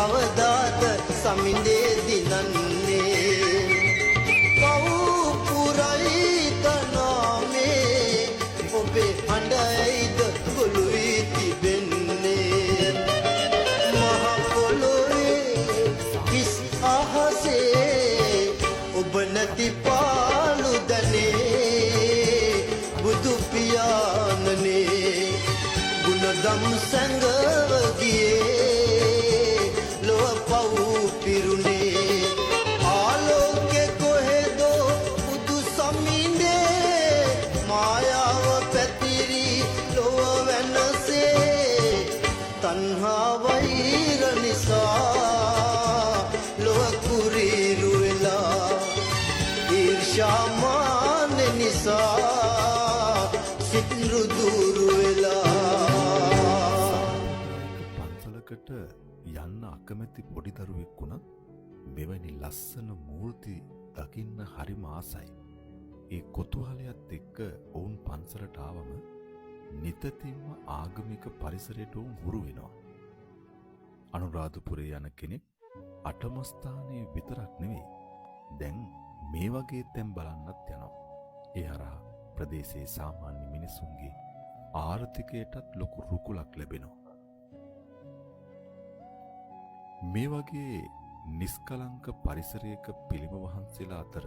කවදාද සමිඳේ දිනන්නේ පව් පුරයි තනාමේ ඔබේ හඬයිද ගොළු වී තිබෙන්නේ මහ පොළොවේ හිස් අහසේ ඔබ නැති පාළු දනේ බුදු පියාණනේ ගුණදම් සැඟව ගියේ ලොව පව් පිරුණේ ආලෝකෙ කොහෙදෝ බුදු සමිඳේ මායාව පැතිරි ලොව වෙනසේ තණ්හා වෛර නිසා ලොව කුරිරු වෙලා ඊර්ෂ්‍යා මාන නිසා සිත් රුදුරු වෙලා. පන්සලකට යන්න අකමැති පොඩි දරුවෙක් වුණත් මෙවැනි ලස්සන මූර්ති දකින්න හරිම ආසයි. ඒ කොතුහලයත් එක්ක ඔවුන් පන්සලට ආවම නිතතින්ම ආගමික පරිසරයට ඔවුන් හුරු වෙනවා. අනුරාධපුරේ යන කෙනෙක් අටමස්ථානයේ විතරක් නෙවෙයි, දැන් මේ වගේ තැන් බලන්නත් යනවා. ඒ හරහා ප්‍රදේශයේ සාමාන්‍ය මිනිසුන්ගේ ආර්ථිකයටත් ලොකු රුකුලක් ලැබෙනවා. මේ වගේ නිස්කලංක පරිසරයක පිළිම වහන්සේලා අතර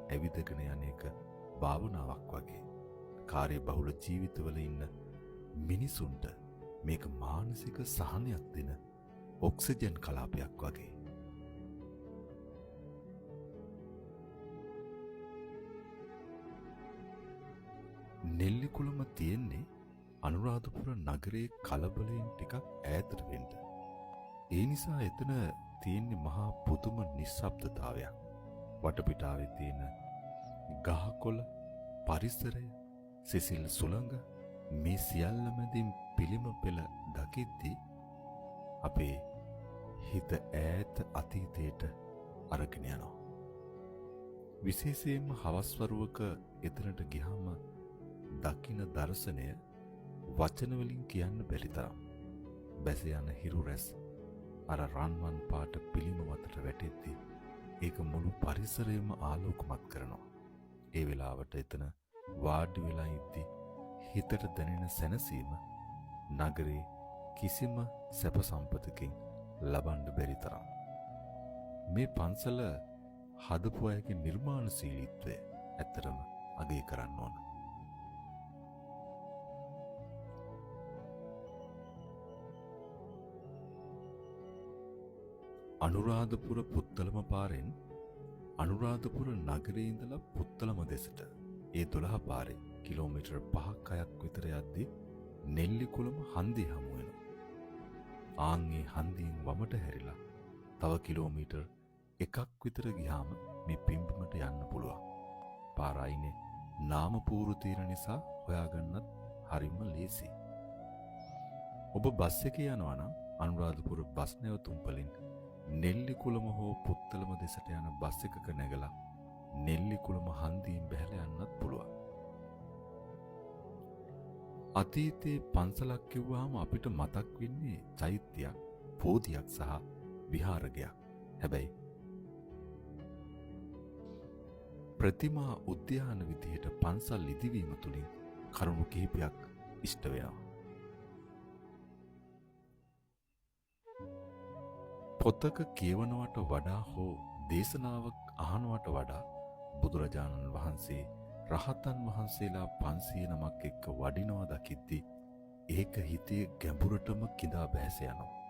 ඇවිදගෙන යන එක භාවනාවක් වගේ. කාර්ය බහුල ජීවිතවල ඉන්න මිනිසුන්ට මේක මානසික සහනයක් දෙන ඔක්සිජන් කලාපයක් වගේ. නෙල්ලිකුළම තියෙන්නේ අනුරාධපුර නගරයේ කලබලයෙන් ටිකක් ඈතට වෙන්න. ඒ නිසා එතන තියෙන්නේ මහා පුදුම නිස්සබ්දතාවයක්. වටපිටාවේ තියෙන ගහකොළ, පරිසරය, සිසිල් සුළඟ මේ සියල්ල මැදින් පිළිම පෙළ දකිද්දී අපේ හිත ඈත අතීතයට අරගෙන යනවා. විශේෂයෙන්ම හවස් වරුවක එතනට ගියාම දකින දර්ශනය වචන වලින් කියන්න බැරි තරම්. බැස යන හිරු රැස් අර රන්වන් පාට පිළිම වතට වැටෙද්දී ඒක මුළු පරිසරයම ආලෝකමත් කරනවා. ඒ වෙලාවට එතන වාඩි වෙලා ඉද්දි හිතට දැනෙන සැනසීම නගරේ කිසිම සැප සම්පතකින් ලබන්න බැරි තරම්. මේ පන්සල හදපු අයගේ නිර්මාණශීලීත්වය ඇත්තටම අගය කරන්න ඕන. අනුරාධපුර පුත්තලම පාරෙන් අනුරාධපුර නගරේ ඉඳලා පුත්තලම දෙසට ඒ 12 පාරේ කිලෝමීටර් 5ක් 6ක් විතර යද්දී නෙල්ලිකුළම හන්දිය හමු වෙනවා. ආන් ඒ හන්දියෙන් වමට හැරිලා තව කිලෝමීටර් 1ක් විතර ගියාම මේ පිම්බිමට යන්න පුළුවන්. පාර අයිනේ නාම පූරු තියෙන නිසා හොයාගන්නත් හරිම ලේසි. ඔබ බස් එකේ යනවා නම් අනුරාධපුර බස් නැවතුම්පලින් නෙල්ලිකුළම හෝ පුත්තලම දෙසට යන බස් එකක නැගලා නෙල්ලිකුළම හන්දියෙන් බැහැලා යන්නත් පුළුවන්. අතීතයේ පන්සලක් කිව්වහම අපිට මතක් වෙන්නේ චෛත්‍යයක්, බෝධියක් සහ විහාරගයක්. හැබැයි ප්‍රතිමා උද්‍යාන විදිහට පන්සල් ඉදිවීම තුළින් කරුණු කිහිපයක් ඉෂ්ට වෙනවා. පොතක කියවනවට වඩා හෝ දේශනාවක් අහනවට වඩා බුදුරජාණන් වහන්සේ රහතන් වහන්සේලා 500 නමක් එක්ක වඩිනවා දකිද්දී ඒක හිතේ ගැඹුරටම කිඳා බැස යනවා.